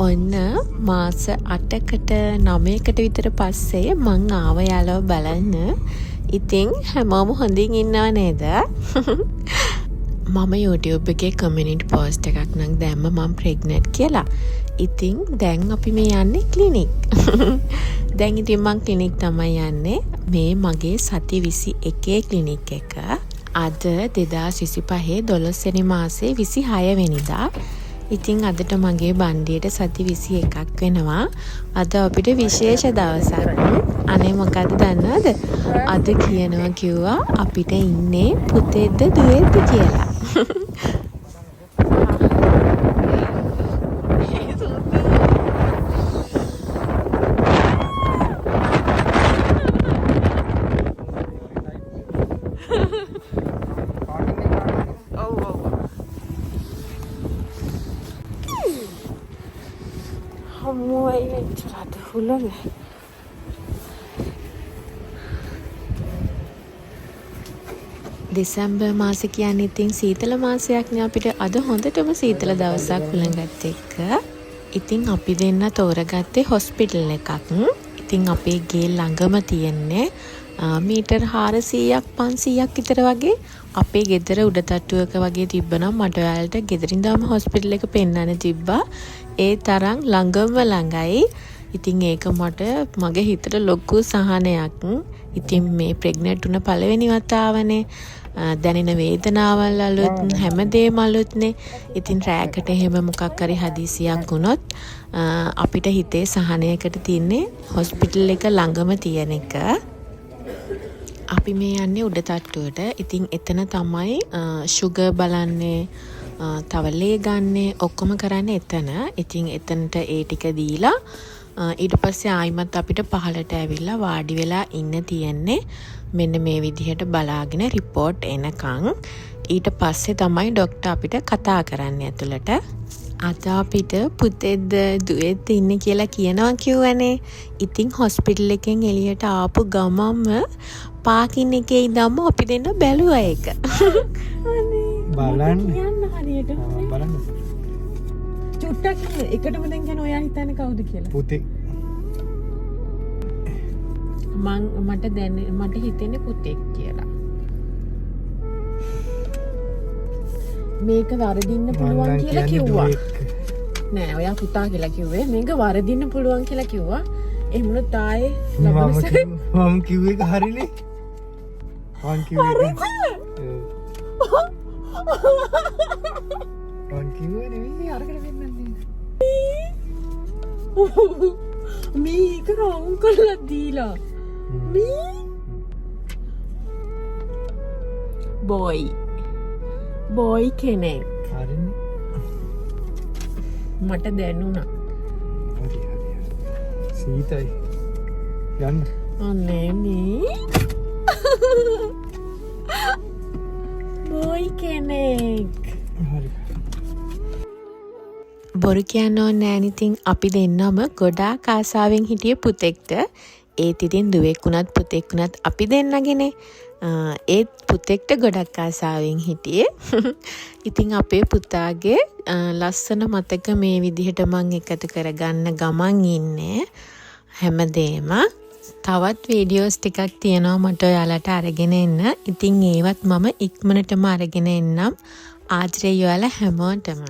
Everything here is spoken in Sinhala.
ඔන්න මාස 8කට 9කට විතර පස්සේ මං ආව යාළුවෝ බලන්න. ඉතින් හැමෝම හොඳින් ඉන්නව නේද? මම YouTube එකේ කමියුනිටි පෝස්ට් එකක් නම් දැම්ම මං ප්‍රෙග්නන්ට් කියලා. ඉතින් දැන් අපි මේ යන්නේ ක්ලිනික්. දැන් ඉතින් මං ක්ලිනික් තමයි යන්නේ. මේ මගේ සති 21 ක්ලිනික් එක. අද 2025 12 වෙනි මාසේ 26 වෙනිදා. ඉතින් අදට මගේ බණ්ඩියට සති 21ක් වෙනවා. අද අපිට විශේෂ දවසක්. අනේ මොකද්ද දන්නවද? අද කියනවා කිව්වා අපිට ඉන්නේ පුතෙක්ද දුවෙක්ද කියලා. දෙසැම්බර් මාසෙ කියන්නේ ඉතින් සීතල මාසයක් නේ අපිට. අද හොඳටම සීතල දවසක් හුළඟත් එක්ක. ඉතින් අපි දෙන්න තෝරගත්තේ හොස්පිටල් එකක්. ඉතින් අපේ ගේ ළඟම තියෙන්නේ මීටර් 400ක් 500ක් විතර වගේ. අපේ ගෙදර උඩ තට්ටුවක වගේ තිබ්බනම් මට ඔයාලට ගෙදර ඉඳන්ම හොස්පිටල් එක පෙන්වන්න තිබ්බා. ඒ තරම් ළඟම ළඟයි. ඉතින් ඒක මට මගේ හිතට ලොකු සහනයක්. ඉතින් මේ ප්‍රෙග්නන්ට් වුණ පළවෙනි වතාවනේ. දැනෙන වේදනාවල් අලුත්, හැමදේම අලුත්නේ. ඉතින් රෑකට එහෙම මොකක් හරි හදිසියක් වුණොත් අපිට හිතේ සහනයකට තියෙන්නේ හොස්පිටල් එක ළඟම තියෙන එක. අපි මේ යන්නේ උඩ තට්ටුවට. ඉතින් එතන තමයි ෂුගර් බලන්නේ, තව ලේ ගන්නේ, ඔක්කොම කරන්නේ එතන. ඉතින් එතනට ඒ ටික දීලා ඊට පස්සේ ආයිමත් අපිට පහළට ඇවිල්ලා වාඩි වෙලා ඉන්න තියෙන්නේ මෙන්න මේ විදිහට බලාගෙන රිපෝට් එනකන්. ඊට පස්සේ තමයි ඩොක්ටර් අපිට කතා කරන්නේ ඇතුළට. අද අපිට පුතෙක්ද දුවෙක්ද ඉන්නේ කියලා කියනවා කිව්වනේ. ඉතින් හොස්පිටල් එකෙන් එළියට ආපු ගමන්ම පාකින් එකේ ඉඳන්ම අපි දෙන්න බැලුවා ඒක. බලන්න. කියන්න හරියට. බලන්න. චුට්ටක් ඉන්න. එකටම දැන් කියන ඔයා හිතන්නේ කවුද කියලා? පුතේ. මට දැන, මට හිතෙන්නේ පුතෙක් කියලා. මේක වරදින්න පුළුවන් මං කියලා කියන්නේ කිව්වා. දුවෙක්. නෑ, ඔයා පුතා කියලා කිව්වේ. මේක වරදින්න පුළුවන් කියලා කිව්වා. එහෙම වුණොත් ආයේ ලබන සැරේ මම කිව්ව එක හරිනේ. මං කිව්ව එක. ඔව්. මං කිව්වේ නෙවෙයි අරකට වෙන්නන්නේ. මේක රවුම් කරලා දීලා. මේ බොයි. බොයි කෙනෙක්. හරිනේ. මට දැනුණා. හරි හරි හරි. සීතයි. යන්න. අනේ මේ බොයි කෙනෙක්. හරි. බොරු කියන්න ඕනේ නෑනේ. ඉතින් අපි දෙන්නම ගොඩාක් ආසාවෙන් හිටියේ පුතෙක්ට. ඒත් ඉතින් දුවෙක් වුණත් පුතෙක් වුණත් අපි දෙන්නගේනේ. ඒත් පුතෙක්ට ගොඩක් ආසාවෙන් හිටියේ. ඉතින් අපේ පුතාගේ ලස්සන මතක මේ විදිහට මං එකතු කරගන්න ගමන් ඉන්නේ හැමදේම. තවත් වීඩියෝස් ටිකක් තියෙනවා මට ඔයාලට අරගෙන එන්න. ඉතින් ඒවත් මම ඉක්මනටම අරගෙන එන්නම්. ආදරේ ඔයාලා හැමෝටම.